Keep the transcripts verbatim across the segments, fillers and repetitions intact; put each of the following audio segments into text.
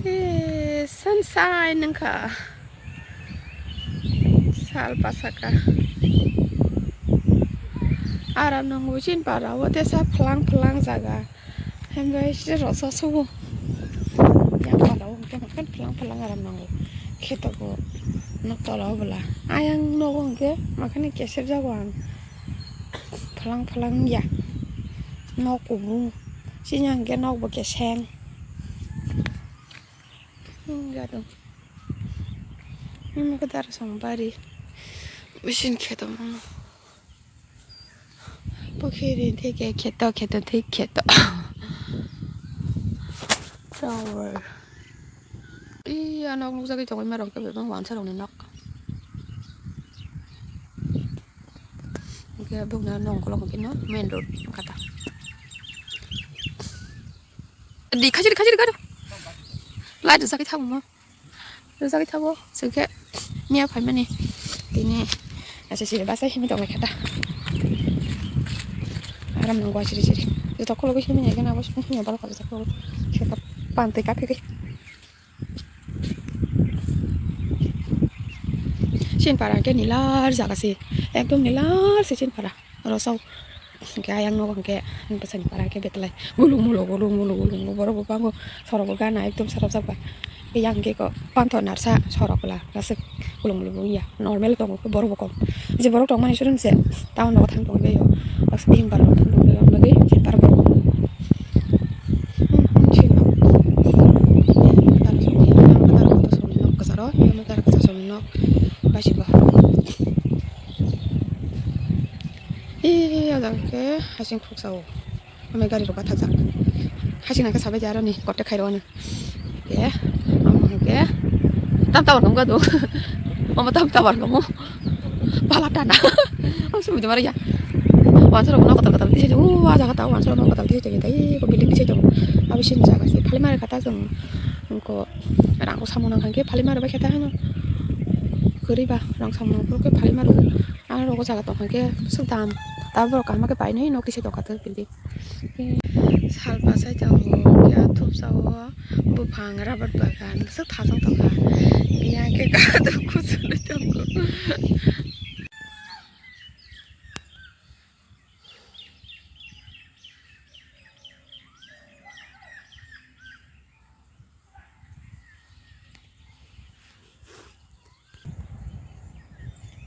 Eh, sunshine wngkha. Sal pasaka. Aram nango chini para o tesa phalang phalang jaga. Hembai se rosa subo. Yang para o hwnkhe phalang phalang aram nango. Kheto bo nok tola o bwla. Ayang nogo hwnkhe makhani kesep jago ang. Phalang phalang ya. Nok kubung. Chini hwnkhe nok bo keseng. Hmm, gadung. Ini ke dar song bari. Mesin kheto mano. Pukhiri theke kheto, kheto theke kheto. Tower. Iya, nok nukjagwi tongo ima rok khe bebak wansa rokni nok. Oke, bukna nongkolok kino main road kata. Di khajir khajir gado. Light rwjagwi thago mo. Rwjagwi thago. Sengke miya phaimani. Tini asa siri basa himi tongo khata. Aram nangwa siri siri. Joto khologo himi nai gana bo sung himi balo kholo kholo. Kheta pantwi kaphigwi. Chini para hwnkhe nilar jaga se, ekdom nilar se chini para. Oro chao hwnkhe ayang nogo hwnkhe bwsani para hwnkhe betlai gulung mulo gulung mulo gulung mulo borok bo bango sorok bo gana ekdom sarap jak bai. Yang hwnkhe ko panthor narsa sorok la aswk gulung mulo wngya normal tongo borok bo kom je borok tongmani suru se town nogo thang tongwi bai o aswk bihing para rok thang tongwi bagwi chini para borok. Nok kwcharo, nok baisi bo. Ee, o jaga khe hasing khuksa o. Omo gari rok bathajak. Hasing nang khe sabai di aroni kote khairo ani. Ke, omo hwnkhe tam tower kong gado. Omo tam tower kong. Pala tana. Omo sumui de mari ya. Wansa rok nok kotor kotor tisa o jaga ta wansa rok nok kotor tisa tong tai ko building tisa tong. Abo sini jaga se phali mari kata jong ko rang ko samung nang khe phali mari bai khe ta hano. Kwrwi ba rang samung phuru khe phali mari. Aro rogo jaga tong khe swk dam. Ta borok kaham khe pai nai nok tisa tong kha ta building. Sal bwsai tongo, khe thupsa o buphang rubber bagan bwswk thasung tongkha. Yang khe gaduk kuchulwi tongo.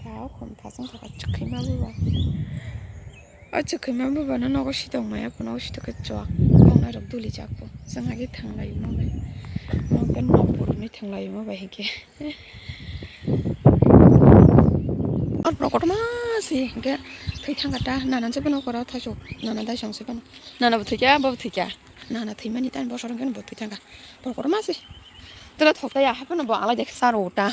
Ta o khum thasung thaka chwkhaima buba. O chwkhaima buba no nogo sitong maya phano o sitokhe chwak. Bongna rok duli jak bo. Chwng agi thanglai mo bai. Mo khe nok puruni thanglai mo bai hinkhe. Or rok kotorma si hinkhe thwi thangkha ta. Nana se bono kora thaichuk. Nana daisong se bono. Nana bo thwikha, bo bo thwikha. Nana thwimani tani bosor hinkhe bo thwi thangkha. Bor kotorma si. Tela thokta ya haphano bo alai de saro ta.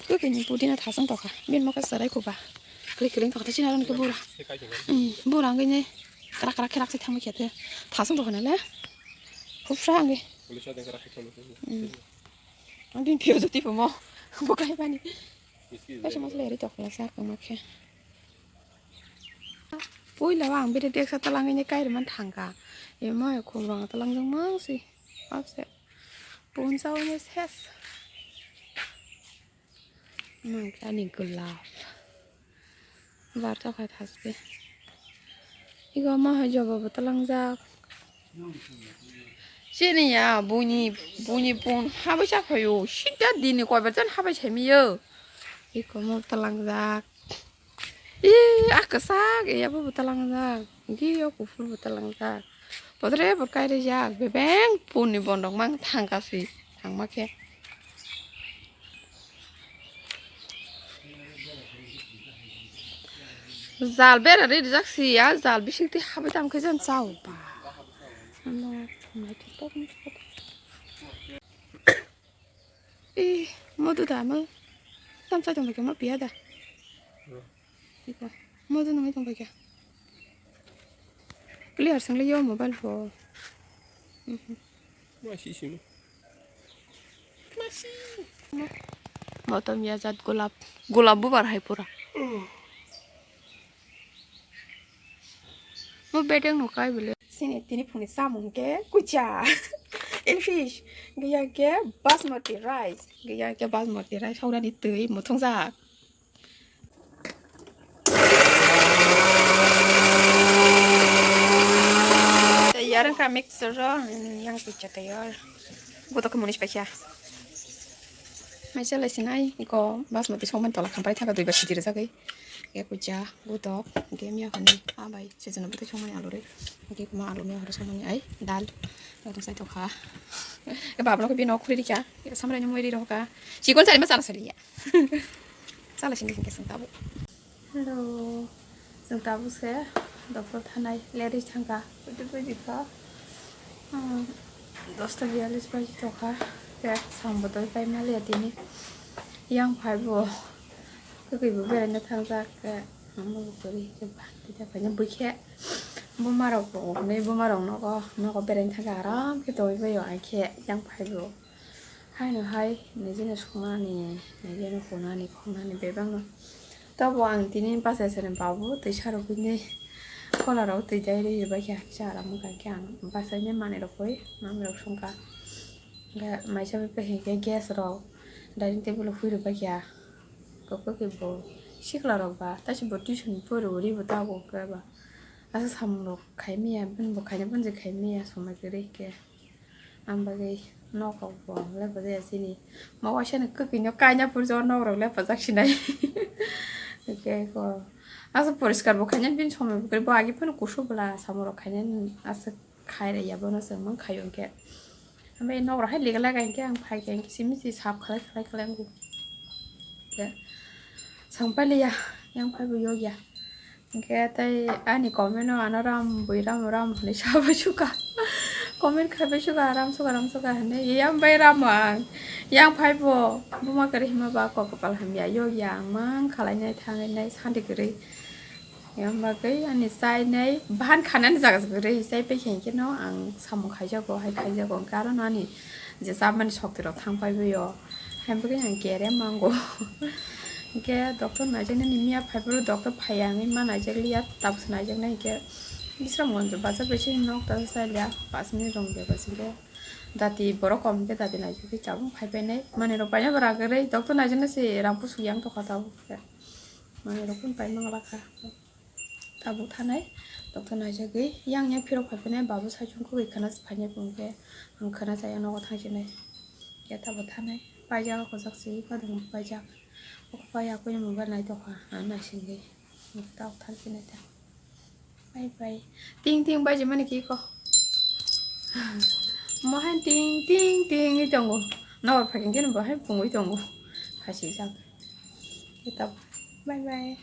Kwkwi ni pudina thasung tokha. Bini mokhe chwrai kuba. Kwlwi kwlwi tokha chini aroni khe bura. Hmm, bura wngwi ni krak krak khe rak se thangwi khe the. Thasung tokha nale. Hupsa wngwi. Hmm. Ang bini phiyo joti phumo. Bukai bani. Kaisa masla eri tokla sa kwma khe. Puila ang bini deksa talangwi ni kairwi man thangkha. Emo khum rong talangjak mang si. Apse. Punsa wngwi ses. Mangkha ani golap. Barta khai thaske. Ego ma hai joba bo talangjak. Chini ya buini buini pun habai cha phaio. Sida dini koibar jan habai chamiyo. Eko mo talangjak. Ih, ah, kwchak, eh, abo bo talangjak. Gio kuphur bo talangjak. Bodre bo kairijak, bebeng punni bondok mang thangkha si, thangma khe. Jal bera rijak si, ah, jal bising twi habai tamo khe jan chao ba. Ano, naithotok, naithotok. Eh, modu da mo. Tam chai tong bai khe mo piya da. Hmm. Iko. Modu nang tong bai khe. Clear sang le yo mobile pho. Mhm. Ma si si mo. Ma si. Mo. Mo tam ya jat golap. Golap bubar hai pura. Hmm. Mo bedeng no kai bile. Sini tini phuni samung ke kucha. Fish, giya ke basmati rice, giya ke basmati rice, haurani twi muthungjak. Tei yarang ka mixture ro, yang kucha tayar. Gotok munis paikha. Mai chalai sinai, iko basmati songmani tola khampai thaka dui ba sidi rwjagwi. Iko kucha, gotok, iko miya hwnwi, abai, sejono bwtwi songmani alu rwi. Iko kuma alu miya hwnwi songmani ai, dal, iko sai tokha. Iko babno ko bino khuri rikha, iko samrai ni moi ri roka. Chikon chari ma chara saliya. Chala sini sini kesang tabu. Hello. Chwng tabuk se doctor thanai late thangkha. Bwtwi bwtwi kha. Hmm, dosta biyallis baji tokha. Ke sambo doi pai maliya tini. Yang phai bo. Kwkwi bo beraina thangjak ke. Amo bo kwrwi ke ba. Tita phaina bwkhe. Buma rok bo. Nei buma rok nogo. Nogo beraina thangkha aram ke doi bayo ai khe. Yang phai bo. Haino hai, nijini songmani, nijini hunani, khongnani bebakno. Tobo ang tini bachai sani babu twi sarok bini kolarok twi dai rwi rwbaikha, kisa aram wngkha khe ang bachaini manwirok bai mamirok songkha. Hwnkhe maisa bai hinkhe gas rok dining table o hui rwbaikha, kwbwi khe bo sikla rok ba, taisi bo tuition pori uribo tabuk khe ba, aswk samungrok khai manya, bini bo khaina bini je khai manya, somai kwrwi khe. Ang bagwi nok rok bo lepajak ya chini. Ma waisa ni kwkwi no kaina purjo nok rok lepajak sinai. Hwnkhe ko aswk poriskar bo khaina bini somoi bo kwrwi bo agi phano kusu bwla samung rok khaina aswk khai rw ya bono chwng mang khaio hwnkhe. Ang bai nok rok hai lega lega hwnkhe ang phai khe hwnkhe simi si sap khlai khlai khlai ang khe. Chwng pailiya yang phai bo yok ya. Hwnkhe tei ani comment o ano ram bui ram ram hwnwi sabai sukha. Comment khaibai sukha, ram sukha, ram sukha hwnwi. Yang bai ramo ang. Yang phai bo buma kwrwi hima ba kok kwpal hamya. Yok ya ang mang khalai nai thangwi nai santi kwrwi. Yang bagwi ani chai nai bahan khanani jaga kwrwi. Chai pai khe hwnkhe no ang samung khaijago, hai khaijago. Hwnkhe aro no ani je chamani sokti rok thang pai bai o. Hai bagwi ang kere mango. Hwnkhe doctor naijaknani miya phaiphuru doctor phaiya hwnwi ma naijakliya, tabuksa naijaknai hwnkhe Bisramganj bazar bai se nok ta chaliya, pash minute rong bebas hwnkhe dati borok kom hwnkhe dati naijakgwi tabuk phaipainai. Manwirok paina bara kwrwi doctor naijaknai se rang pusu yang tokha tabuk hwnkhe manwirok phano paimang lakha. Tabuk thanai, doctor naijagwi yang yang phirok phaiphai nai, babu saichung kwrwi khwna se phainai, bo hwnkhe ang khwna chaya nogo thangsinai. Khe tabuk thanai, paijak o kojak se, badung paijak. O pai akui mobile naitokha, ang naisingwi. Tabuk thangsinai ta. Bye bye. Ting ting baijimani kiko. Mohai ting ting ting tongo. Nokbar phaikhe khe bo hai pungwi tongo. Khasijak. Khe tabuk. Bye bye.